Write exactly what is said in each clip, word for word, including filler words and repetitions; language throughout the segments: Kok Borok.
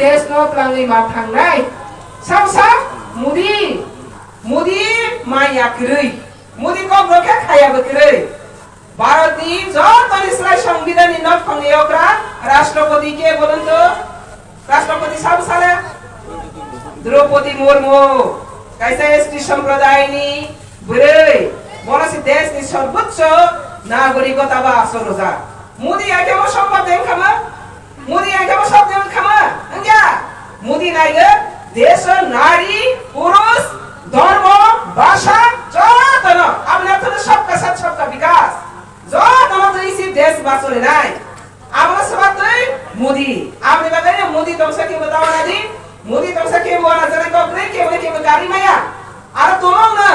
Desh no twlangwi ma thangnai. Sam sam Modi, Modi maya kwrwi, Modi kok rokhe khaya bo kwrwi. Bharat ni joto ni slai Songbidan ni nok phang ni okra Rashtrapati ke bolon to? Rashtrapati sabo sale? Draupadi Murmu, kaisa S T sampradayni bwrwi, bono se desh ni sorboccho nagorikota ba asol rwjak. Modi ai khe bo sombad de wngkha ma? Modi ai khe bo sombad de wngkha ma? Wngya. Modi naigo desh o nari, purush, dharma, bhasha, jotono aboni arthono sabka sath sabka bikas. Jotono twi se desh bacholinai. Abono swbatwi Modi. Aboni bagwi no Modi tongsa khe bo dawana di. Modi tongsa khe bo wana janai kok rwi khe bo khe bo gari maya. Aro tumung no.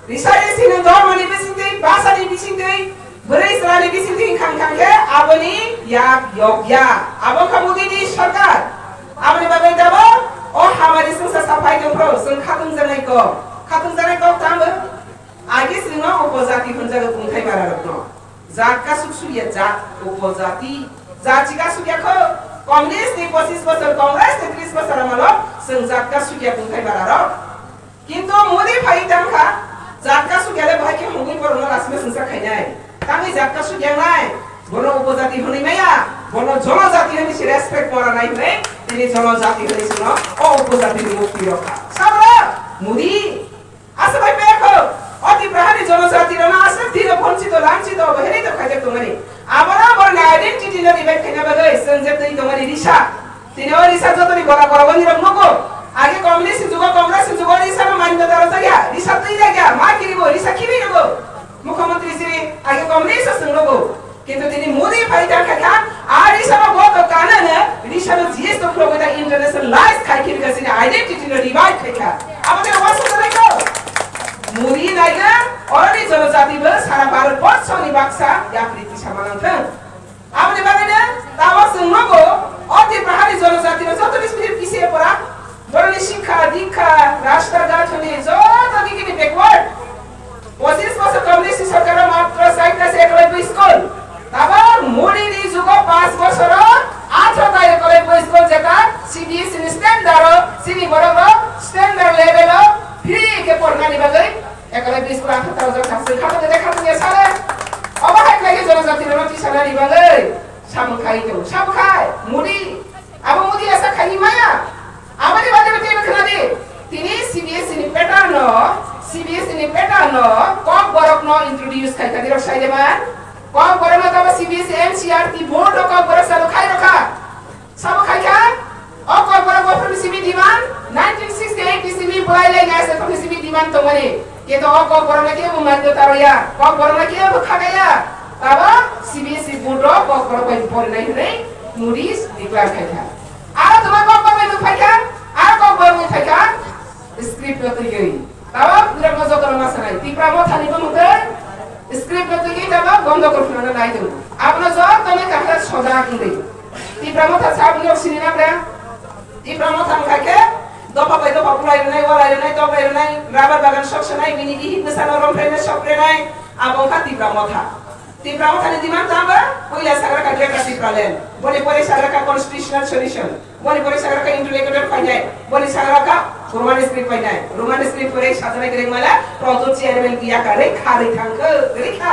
Risari sini dormani bisingtwi, basani bisingtwi, bwrwi chwlani bisingtwi khang khang khe aboni yak yok ya. Abo kha Modi ni sarkar. Aboni bagwi dabo o hamari swngsa saphai tongphro, swng khatung janai kok. Khatung janai kok tamo? Agi swngno upojati hwnjago kungthai bara rokno. Jat kasuk sukya jat, upojati. Jat si kasuk ya kho. Communist ni pochis bosor, Congress ni tris bosor amalo swng jat kasuk ya kungthai bara rok. Kintu Modi phai tang kha, jat kasuk ya le bahai khe hongwi borokno lasima swngsa khainai. Tangwi jat kasuk ya nai, bono upojati hwnwi maya, bono jonojati hwnwi si respect mora nai hwnwi, tini jonojati hwnwi swngno o upojati ni mukti rokha. Sabra Modi. Asa bai pekho, o Tipra hani jonojati rano asa dino bonchito, lanchito, obohelito khaijak tongmani. Abono boroni identity no revive khaina bagwi chwng je twi tongmani risa. Tini o risa jotoni gora gora wani rok nugo. Age communist jugo, Congress jugo risa no manyota rojak ya, risa twi jak ya, ma kiribo, risa khibi nugo. Mukhyamantri siri age communist chwng nugo. Kintu tini Modi phai tang kha kha, a risa no bo to kana na, risa no G S to khulogwi ta internationalize khai khe bika sini identity no revive khai kha. Abo de wasu to nai to. Modi nai ga, oroni jonojati bo sara Bharat borso ni baksa yapri tisa manang thang. Abo ni bagwi no, tamo chwng nogo, o Tipra hani jonojati no joto ni sini pisi pora, boroni sikha, dikha, rasta ghat hwnwi joto digi ni backward. Pochis bosor communist sorkar o matro chaita se ekoloibwi school. Tabok Modi ni jugo panch bosor o athro ta ekoloibwi school jeta C B S E ni standard o chini borok rok standard level o free khe pornani bagwi ekoloibwi school athro ta ojak thang se khatung de khatung ya sale. Obo hai khlai khe jonojati rok no tisanani bagwi samung khai tongo. Samung khai Modi. Abo Modi asa khaini maya. Aboni bagwi bo teibo khwnadi. Tini C B S E ni pattern no, C B S E ni pattern no kok borok no introduce khai kha dirok sai de man. Kok borok no tamo C B S E N C E R T board o kok borok salo khai rokha. Sabo khai kha. O kok borok bo phone simi demand nineteen sixty eight ni simi bulai lai nai se phone simi demand tongmani. Keto o kok borok no kebo manyota roya, kok borok no kebo khagaya. Tabo C B S E board o kok borok bai porinai hwnwi Modi declare khai kha. Aro tuma kok borok bai phai kha, aro kok borok bai phai kha, script no twiwi. Tabo pura no joto no masanai. Tipra Motha ni bumung tei script no twiwi tabo bondo kor phunana nai tongo. Abono joto no kahta soda wngwi. Tipra Motha sa bini oksini na bra. Tipra Motha wngkha khe dopha bai dopha bulai rwnai, walai rwnai, toklai rwnai, rubber bagan sok sanai, bini bihik bwsano romphrenai, sokrenai, abo wngkha Tipra Motha. Tipra Motha ni demand tamo puila sagra kha Greater Tipraland, boni pore sagra kha constitutional solution, boni pore sagra kha interlocutor phainai, boni sagra kha Roman script phainai, Roman script pore sajanai kwrwng mala, Pradyot chairman kiya kha, rikha, rithang khe, rikha.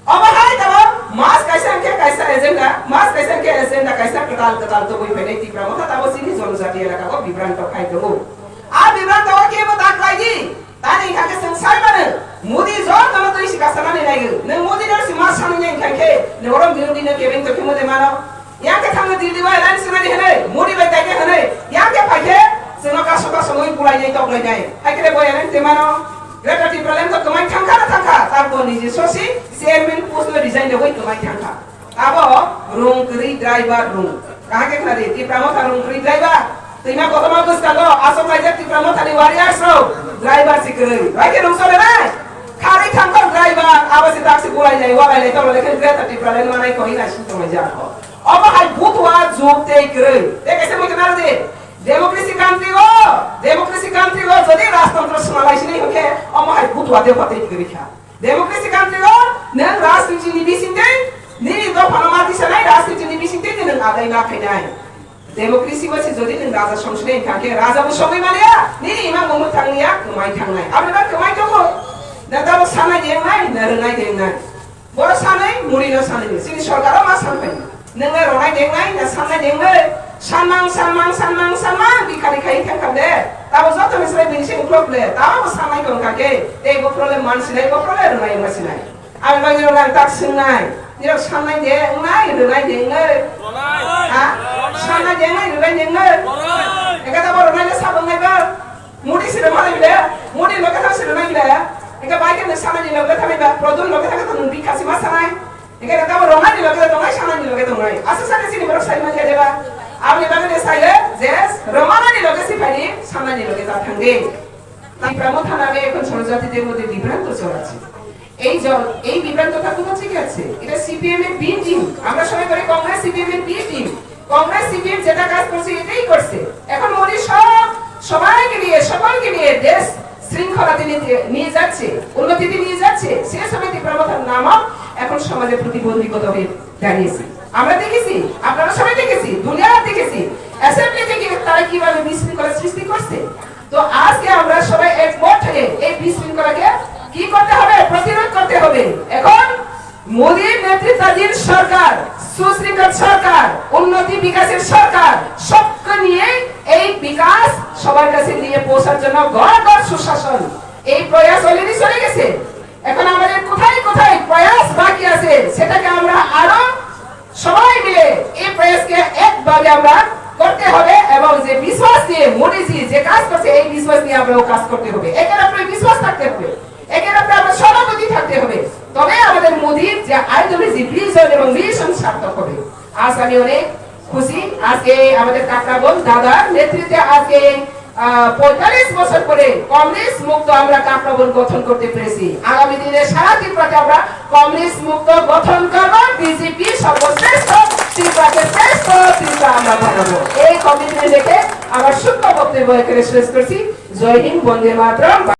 Obo hai tamo mas kaisa hwnkhe kaisa agenda, mas kaisa hwnkhe agenda kaisa kwtal kwtal tubui phainai Tipra Motha tamo chini jonojati elaka o bibranto khai tongo. A bibranto o kebo ta khlai di, tani hwnkha khe chwng sai mano, Modi jotono twi si kasanani naigo. Nwng Modi no si mas sanwi nai hwnkha khe, nwng oro birodi no kebeng tokhe mode mano. Yang khe thangno Delhi bai alliance rwnani hwnwi, Modi bai kainai hwnwi, yang khe phai khe chwngno kaso kaso mui bulai nai toklai nai. Hai khe bo alliance te mano. Greater Tipraland to kwmai thangkha na thangkha, tabukbo niji sosi chairman post no resign rwui kwmai thangkha. Abo rung kwrwi driver rung. Kaham khe khna di, Tipra Motha rung kwrwi driver. Twima kotorma bwskango aswk laijak Tipra Motha ni warriors rok driver si kwrwi. Bai khe rung chole nai. Kharwi thangkha driver, abo se tak se bulai nai, walai nai, tolo lekhe Greater Tipraland manai koi na sing tonglaijak. Obo hai butua juk tei kwrwi. Tei kaisa mui khna di. Democracy country o, democracy country o jodi rajtantro swnalai sini hwnkhe omo hai butua de phatwi kwrwi kha. Democracy country o nwng rajniti ni bisingtwi nini dophano ma tisanai, rajniti ni bisingtwi nwng adai ma khainai. Democracy o se jodi nwng raja songsinai wngkha khe raja bo songwi maliya, nini ima bo mwthang liya, kwmai thangnai. Aboni bagwi kwmai tongo. Na tabuk sanai de wngnai, na rwnai de wngnai. Boro sanai, muri no sanai. Chini sorkar o ma sanpai. Nwng le rwnai de wngnai, na sannai de wngnai. Sanmang, sanmang, sanmang, sanmang, bikhari khai thangkha le. Tabuk joto ni srai bini se uklok le. Tabuk sanai tongkha khe. Tei bo problem man sinai, bo problem rwnai wngma sinai. Ang bagwi rok ang tak swngnai. Nirok sannai de wngnai, rwnai de wngnai. Ha? Sannai de wngnai, rwnai de wngnai. Eka da bo rwnai le sabo wngnai ba. Modi se rwnai bile, Modi loge thang se rwnai bile. Eka bai khe sanani loge thang ba, Pradhan loge thang to nung bikha si ma sanai. Eka da bo rwnai loge tongnai, sanani loge tongnai. Asa sani sini borok sai ma khe de ba. Aboni bagwi de sai le, je rwnani loge si phai ni, sanani loge ta thang de. Tipra Motha name এখন ষড়যন্ত্রীদের মধ্যে বিভ্রান্ত চলাচ্ছে। এই জন এই বিভ্রান্তিটা কোথা থেকে আছে? এটা সিপিএম এর বি টিম। আমরা সবাই বলি কংগ্রেস সিপিএম এর বি টিম। কংগ্রেস সিপিএম যেটা কাজ করছে এটাই করছে। এখন মোদি সব সবাইকে নিয়ে সকলকে নিয়ে দেশ শৃঙ্খলাতে নিতে নিয়ে যাচ্ছে, উন্নতিতে নিয়ে যাচ্ছে। সে সময় ত্রিপুরা মথার নামক এখন সমাজে প্রতিবন্ধকতা হয়ে দাঁড়িয়েছে। আমরা দেখেছি, আপনারা সবাই দেখেছি, দুনিয়া দেখেছি, অ্যাসেম্বলি থেকে তারা কিভাবে বিশৃঙ্খলা সৃষ্টি করছে। তো আজকে আমরা সবাই একমত হয়ে এই বিশৃঙ্খলাকে কি করতে হবে? প্রতিরোধ করতে হবে। এখন মোদীর নেতৃত্বাধীন সরকার, সুশৃঙ্খল সরকার, উন্নতি বিকাশের সরকার, সবকে নিয়ে এই বিকাশ সবার কাছে নিয়ে পৌঁছার জন্য ঘর ঘর সুশাসন, এই প্রয়াস অলরেডি চলে গেছে। এখন আমাদের কোথায় কোথায় প্রয়াস বাকি আছে, সেটাকে আমরা আরো সবাই মিলে এই প্রয়াসকে একভাবে আমরা করতে হবে এবং যে বিশ্বাস নিয়ে মোদিজি যে কাজ করছে, এই বিশ্বাস নিয়ে আমরাও কাজ করতে হবে। একের উপরে বিশ্বাস থাকতে হবে, একের উপরে আমরা সহানুভূতি থাকতে হবে। তবে আমাদের মোদির যে আইডিওলজি, ভিশন এবং মিশন সার্থক হবে। আজ আমি অনেক খুশি, আজকে আমাদের কাকড়াবন দাদার নেতৃত্বে আজকে এই, আহ, পঁয়তাল্লিশ বছর পরে কমিউনিস্ট মুক্ত আমরা কাকড়াবন গঠন করতে পেরেছি। আগামী দিনে সারা ত্রিপুরাতে আমরা কমিউনিস্ট মুক্ত গঠন করব, বিজেপি সর্বশ্রেষ্ঠ, ত্রিপুরাকে শ্রেষ্ঠ ত্রিপুরা আমরা বানাবো। এই কমিটমেন্ট রেখে আমার ছোট্ট বক্তব্য এখানে শেষ করছি। জয় হিন্দ, বন্দে মাতরম।